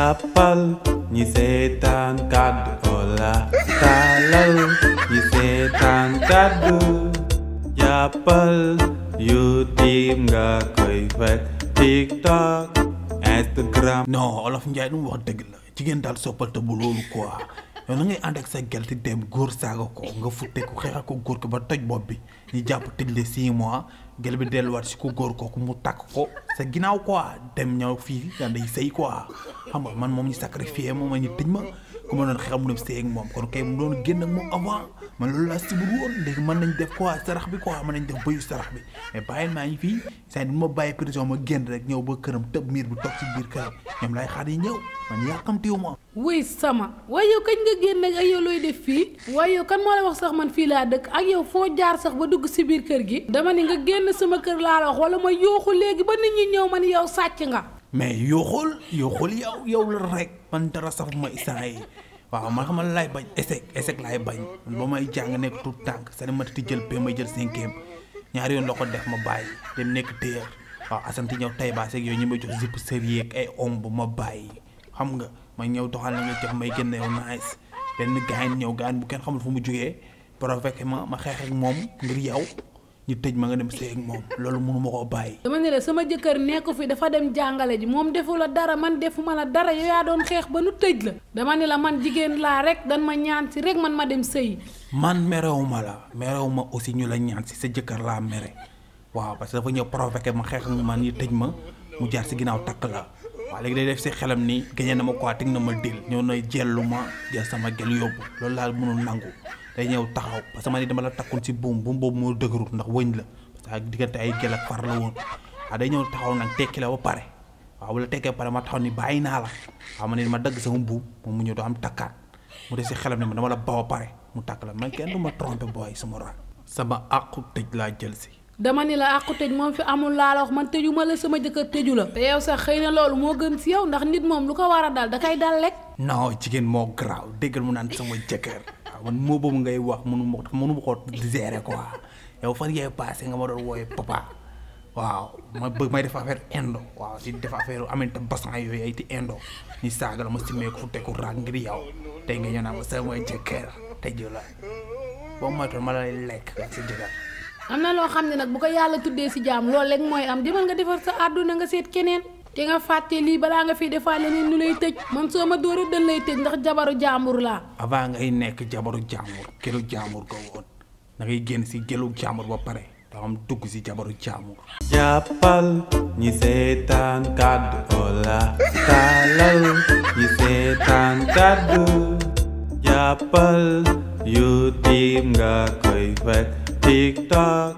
jàppal ñi seetaan kàddu Ola taalal ñi seetaan kàddu jàppal YouTube nga koy fekk TikTok Instagram. non Olof Njaay lu mu wax dëgg la jigéen daal soppal te bu loolu quoi yow na ngay ànd ak sa gel ti dem góor saaga ko nga futte ko xeex ko góor ko ba toj bopp bi ñu jàpp tëj le 6 mois gel bi delluwaat si ku góor kooku mu takk ko sa ginnaaw quoi dem ñëw fii daan day sëy quoi xam nga man moom ñu sacrifié moom ñu tëj ma ku ma doon xeexam mu dem sëy ak moom kon kay mu doon génn ak moom avant man loolu laa sibur woon léegi mën nañ def quoi sarax bi quoi mën nañ def bëyu sarax bi mais bàyyil maa ngi fii saa yi ma bàyyi prison ma génn rek ñëw ba këram tëb miir bi toog ci biir këram ñoom laay xaar yi ñëw man yàkkamtiwu ma. wuy sama waaye yow kañ nga génn ak yow looy def fii waaye yow kan moo la wax sax man fii laa dëkk ak yow foo jaar sax ba dugg si biir kër gi dama ni nga génn sama kër laa la wax wala ma yooxu léegi ba nit ñi ñëw ma ni yow sàcc nga. mais yooxul yow la rek man dara sax ma isaan yi waaw man xam laay bañ échec laay bañ ba may jàng nekk tout tànk sa ma ti jël pe may jël 5e ñaari yoon la ko def ma bàyyi dem nekk téyeur waaw asanti ñëw tay baas ak yooyu ñu may jox zip sérieux ak ay omb ma bàyyi xam nga ma ñëw doxal na nga jox may gën yow nice benn gaañ ñëw gaañ bu kenn xamul fu mu jógee provoqué ma xeex ak moom ngir yow ñu tëj ma nga dem sëy ak moom loolu mënu ma koo bàyyi. dama ne la sama jëkkër nekku fi dafa dem jàngale ji moom defu la dara man defuma la dara yow yaa doon xeex ba nu tëj la dama ne la man jigéen laa rek dan ma ñaan si rek man ma dem sëy. man merewuma la merewuma aussi ñu la ñaan si sa jëkkër laa mere waaw parce que dafa ñëw provoqué ma xeex ak man ñu tëj ma mu jaar si ginnaaw takk la waaw léegi day def si xelam ni gañe na ma quoi teg na ma dil ñëw na jellu ma jël sama gel yóbbu loolu laa mënul nangu. day ñëw taxaw parce que man ni dama la takkul ci buum boobu moo dëgërut ndax wëñ la parce que diggante ay gel ak far la woon waaw day ñëw taxaw nag tekki la ba pare waaw bu la tekkee ba pare ma taxaw ni bàyyi naa la waaw ma ne ma dagg sama buum moom mu ñëw doo am takkaat mu def si xelam ne ma dama la ba pare mu takk la man kenn du ma trompé booy sama rak sama àqu tëj laa jël si. dama ni la àqu tëj moom fi amul laa la wax man tëju ma la sama jëkkër tëju la. te yow sax xëy na loolu moo gën si yow ndax nit moom lu ko war a dal da kay dal rek. non jigéen moo garaaw déggal mu naan sama jëkkër man moo boobu ngay wax mënu ma ko gérer quoi yow fan yee passé nga ma doon wooye papa waaw ma bëgg may def affaire indo waaw di def affaire amante basan yooyu ay ti indo ni saaga la ma simmee ko fu tekku raag ngir yow tey nga ñëw naa ma sama jëkkër tëju la boo moytoon ma lay lekk ak sa jëkkër. am na loo xam ne nag bu ko yàlla tuddee si jaam loolu rek mooy am demal nga defar sa àdduna nga seet keneen te nga fàtte lii balaa nga fi defaat leneen ñu lay tëj man soo ma dóoree dañ lay tëj ndax jabaru jaambur laa. avant ngay nekk jabaru jaambur gelu jaambur ko woon da ngay génn si gelu jaambur ba pare da am dugg si jabaru jaambur. jàppal ñi seetaan kàddu Ola taalal ñi seetaan kàddu jàppal YouTube nga koy fekk TikTok